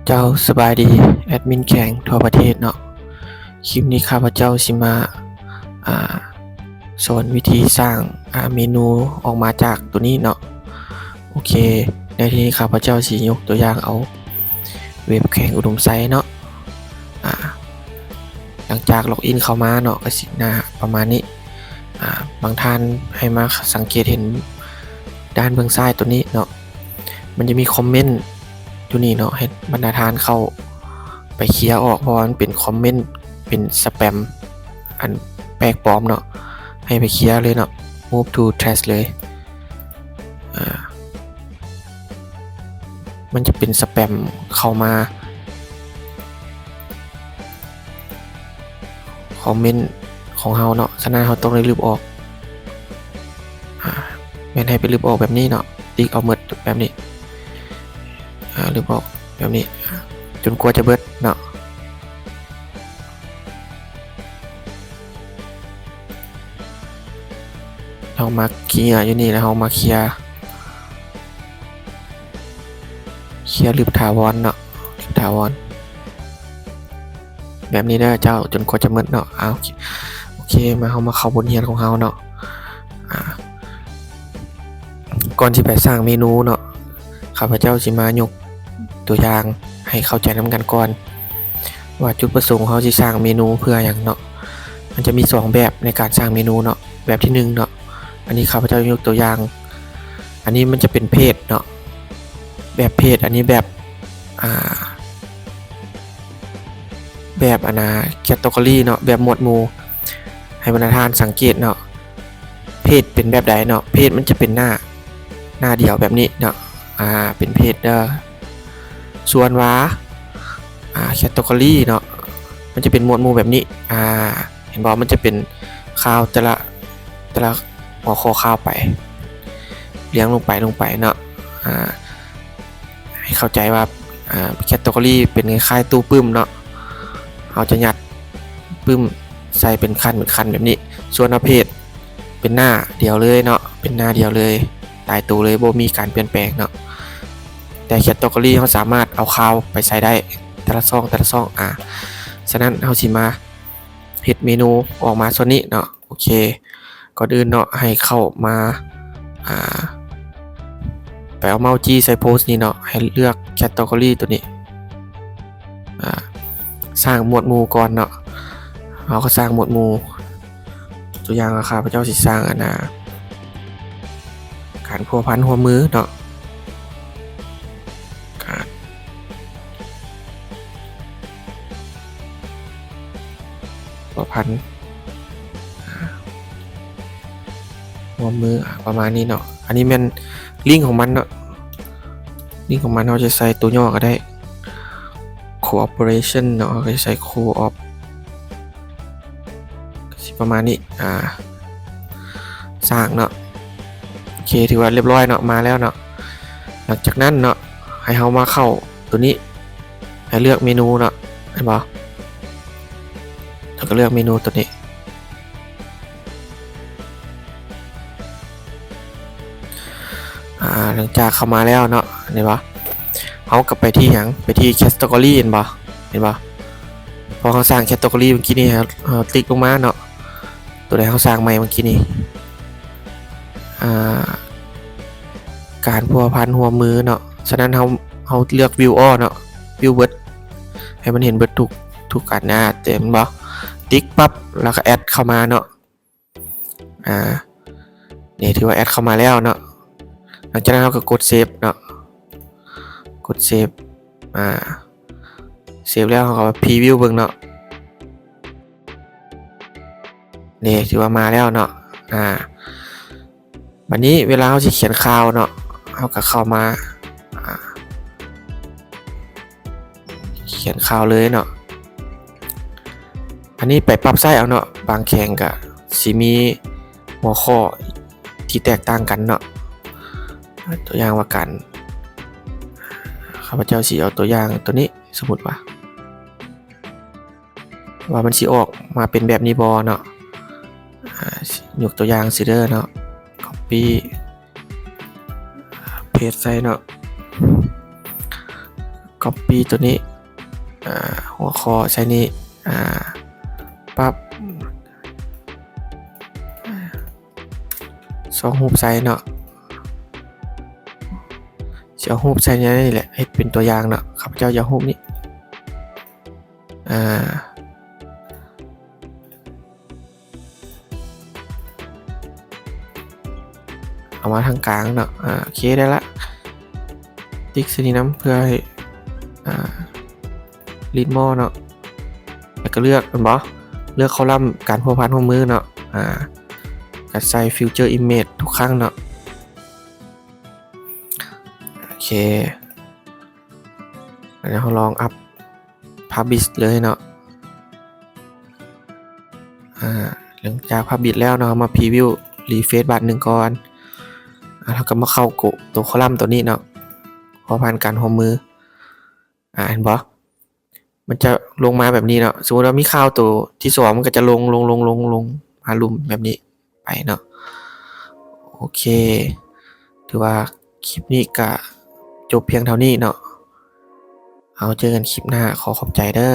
ເຈົ້າ ສະບາຍດີ ແອດມິນແຂວງທົ່ວປະເທດເນາະ. ຄລິບນີ້ຂ້າພະເຈົ້າຊິມາ ອ່າ ສອນວິທີສ້າງ ອ່າ ເມນູອອກມາຈາກໂຕນີ້ເນາະ. ໂອເຄ ໃນທີ່ນີ້ຂ້າພະເຈົ້າຊິຍົກຕົວຢ່າງເອົາເວັບແຂວງອຸດົມໄຊເນາະ. ອ່າ ຫຼັງຈາກລັອກອິນເຂົ້າມາເນາະ ກໍຊິໜ້າປະມານນີ້. ອ່າ ບາງທ່ານໃຫ້ມາສັງເກດເຫັນດ້ານເບື້ອງຊ້າຍໂຕນີ້ເນາະ, ມັນຈະມີຄອມເມັນຢູ່ນີ້ເນາະ ໃຫ້ບັນດາທ່ານເຂົ້າໄປເຄຍອອກ ເພາະວ່າມັນເປັນຄອມເມັນ ເປັນສະແປມ ອັນແປກປອມເນາະ, ໃຫ້ໄປເຄຍເລີຍເນາະ move to trash ເລີຍ. ອ່າ ມັນຈະເປັນສະແປມເຂົ້າມາ ຄອມເມັນຂອງເຮົາເນາະ, ສະນັ້ນເຮົາຕ້ອງໄດ້ລຶບອອກ. ອ່າ ແມ່ນໃຫ້ໄປລຶບອອກແບບນີ້ເນາະ, ຕິກເອົາໝົດແບບນີ້. ອ່າ ລຶບອອກແບບນີ້ ຈົນກວ່າຈະເບິດເນາະ. ເຮົາມາເຄຍຢູ່ນີ້ ແລ້ວເຮົາມາເຄຍ ເຄຍລຶບຖາວອນເນາະ, ລຶບຖາວອນ ແບບນີ້ເດີເຈົ້າ ຈົນກວ່າຈະໝົດເນາະ. ເອົາ ໂອເຄ ມາ ເຮົາມາເຂົ້າບົດຮຽນຂອງເຮົາເນາະ. ອ່າ ກ່ອນຊິໄປສ້າງເມນູເນາະ, ຂ້າພະເຈົ້າຊິມາຍົກຕົວຢ່າງໃຫ້ເຂົ້າໃຈນຳກັນກ່ອນ ວ່າຈຸດປະສົງເຮົາຊິສ້າງເມນູເພື່ອຫຍັງເນາະ. ມັນຈະມີສອງແບບໃນການສ້າງເມນູເນາະ. ແບບທີໜຶ່ງເນາະ, ອັນນີ້ຂ້າພະເຈົ້າຍົກຕົວຢ່າງ, ອັນນີ້ມັນຈະເປັນເພຈເນາະ, ແບບເພຈ, ອັນນີ້ແບບ ອ່າ ແບບ ອັນນ່າ category ເນາະ, ແບບໝວດໝູ່. ໃຫ້ບັນດາທ່ານສັງເກດເນາະ, ເພຈເປັນແບບໃດເນາະ, ເພຈມັນຈະເປັນໜ້າ ໜ້າດຽວແບບນີ້ເນາະ, ອ່າ ເປັນເພຈເດີ. ສ່ວນວ່າ ອ່າ category ເນາະ, ມັນຈະເປັນໝວດໝູ່ແບບນີ້. ອ່າ ເຫັນບໍ່? ມັນຈະເປັນຂ່າວແຕ່ລະ ແຕ່ລະຫົວຂໍ້ຂ່າວໄປ ລຽງລົງໄປ ລົງໄປເນາະ. ອ່າ ໃຫ້ເຂົ້າໃຈວ່າ ອ່າ category ເປັນຄ້າຍໆຕູ້ປຶ້ມເນາະ, ເຮົາຈະຍັດປຶ້ມໃສ່ເປັນຂັ້ນ ເປັນຂັ້ນແບບນີ້. ສ່ວນວ່າເພຈເປັນໜ້າດຽວເລີຍເນາະ, ເປັນໜ້າດຽວເລີຍ ຕາຍໂຕເລີຍ ບໍ່ມີການປ່ຽນແປງເນາະ. ແຕ່ category ເຮົາສາມາດເອົາຂ່າວໄປໃສ່ໄດ້ ແຕ່ລະຊ່ອງ ແຕ່ລະຊ່ອງ. ອ່າ ສະນັ້ນເຮົາຊິມາເຮັດເມນູອອກມາສ່ວນນີ້ເນາະ. ໂອເຄ ກ່ອນອື່ນເນາະ ໃຫ້ເຂົ້າມາ ອ່າ ໄປເອົາເມົ້າຈີ້ໃສ່ໂພສນີ້ເນາະ, ໃຫ້ເລືອກ category ໂຕນີ້. ອ່າ ສ້າງໝວດໝູ່ກ່ອນເນາະ, ເຮົາກໍສ້າງໝວດໝູ່. ຕົວຢ່າງວ່າ ຂ້າພະເຈົ້າຊິສ້າງ ອັນນ່າ ການພົວພັນຮ່ວມມືເນາະ, ການ ພົວພັນ ອ່າ ຮ່ວມມື ອ່າ ປະມານນີ້ເນາະ. ອັນນີ້ແມ່ນລິ້ງຂອງມັນເນາະ, ລິ້ງຂອງມັນເຮົາຈະໃສ່ຕົວຫຍໍ້ກໍໄດ້ cooperation ເນາະ, ເຮົາກໍຈະໃສ່ co-op ກໍຊິປະມານນີ້. ອ່າ ສ້າງເນາະ. ໂອເຄ ຖືວ່າລຽບຮ້ອຍເນາະ, ມາແລ້ວເນາະ. ຫຼັງຈາກນັ້ນເນາະ ໃຫ້ເຮົາມາເຂົ້າຕົວນີ້ ໃຫ້ເລືອກເມນູເນາະ, ເຫັນບໍ່? ແລ້ວກໍເລືອກເມນູຕົວນີ້. ອ່າ ຫຼັງຈາກເຂົ້າມາແລ້ວເນາະ, ເຫັນບໍ່? ເຮົາກໍໄປທີ່ຫຍັງ? ໄປທີ່ category ເຫັນບໍ່? ເຫັນບໍ່? ພໍເຮົາສ້າງ category ເມື່ອກີ້ນີ້ ເຮົາ ເຮົາຕິກລົງມາເນາະ, ຕົວໃດເຮົາສ້າງໃໝ່ເມື່ອກີ້ນີ້ ອ່າ ການພົວພັນຮ່ວມມືເນາະ. ສະນັ້ນເຮົາ ເຮົາເລືອກ view all ເນາະ, view ເບິດ ໃຫ້ມັນເຫັນເບິດທຸກ ທຸກອັນ. ອ່າ ເຫັນບໍ່? ຕິກປັບ ແລ້ວກໍ add ເຂົ້າມາເນາະ. ອ່າ ນີ້ຖືວ່າ add ເຂົ້າມາແລ້ວເນາະ. ຫຼັງຈາກນັ້ນເຮົາກໍກົດ save ເນາະ, ກົດ save. ອ່າ save ແລ້ວເຮົາກໍ preview ເບິ່ງເນາະ. ນີ້ຖືວ່າມາແລ້ວເນາະ. ອ່າ ບັດນີ້ເວລາເຮົາຊິຂຽນຂ່າວເນາະ, ເຮົາກໍເຂົ້າມາ ອ່າ ຂຽນຂ່າວເລີຍເນາະ. ອັນນີ້ໄປປັບໃຊ້ເອົາເນາະ, ບາງແຂວງກໍຊິມີຫົວຂໍ້ທີ່ແຕກຕ່າງກັນເນາະ. ຕົວຢ່າງວ່າການ ຂ້າພະເຈົ້າຊິເອົາຕົວຢ່າງຕົວນີ້, ສົມມຸດວ່າ ວ່າມັນຊິອອກມາເປັນແບບນີ້ບໍ່ເນາະ. ອ່າ ຍົກຕົວຢ່າງຊີ້ເດີເນາະ, copy paste ໃສ່ເນາະ. copy ຕົວນີ້ ອາ ຫົວຂໍ້ໃສ່ນີ້ ອາ ປັບ ອາ ຊ່ອງຮູບໃສ່ເນາະ ຊິເອົາຮູບໃສ່ໃນນີ້ແຫຼະ ເຮັດເປັນຕົວຢ່າງເນາະ ຂ້າພະເຈົ້າຈະເອົາຮູບນີ້ ອາ ເອົາມາທາງກາງເນາະ ອາ ໂອເຄ ໄດ້ລະ ຕິກໃສ່ນີ້ນຳ ເພື່ອໃຫ້ ອາ read more ເນາະ ແລ້ວກໍເລືອກ ແມ່ນບໍ່ ເລືອກຄໍລັມການພົວພັນຮ່ວມມືເນາະ ອາ ກໍໃສ່ feature image ທຸກຄັ້ງເນາະ ໂອເຄ ອັນນີ້ເຮົາລອງອັບ publish ເລີຍເນາະ ອາ ຫຼັງຈາກ publish ແລ້ວເນາະ ເຮົາມາ preview refresh ບາດໜຶ່ງກ່ອນ ອາ ເຮົາກໍມາເຂົ້າໂກ ຕົວຄໍລັມຕົວນີ້ເນາະ ພົວພັນການຮ່ວມມື ອາ ເຫັນບໍ່ ມັນຈະລົງມາແບບນີ້ເນາະ ສົມມຸດວ່າມີຂ່າວໂຕທີສອງ ມັນກໍຈະລົງ ລົງ ລົງ ລົງ ລົງມາລຸ່ມແບບນີ້ໄປເນາະ ໂອເຄ ຖືວ່າຄລິບນີ້ກະຈົບພຽງເທົ່ານີ້ເນາະ ເຮົາເຈີກັນຄລິບໜ້າ ຂໍຂອບໃຈເດີ.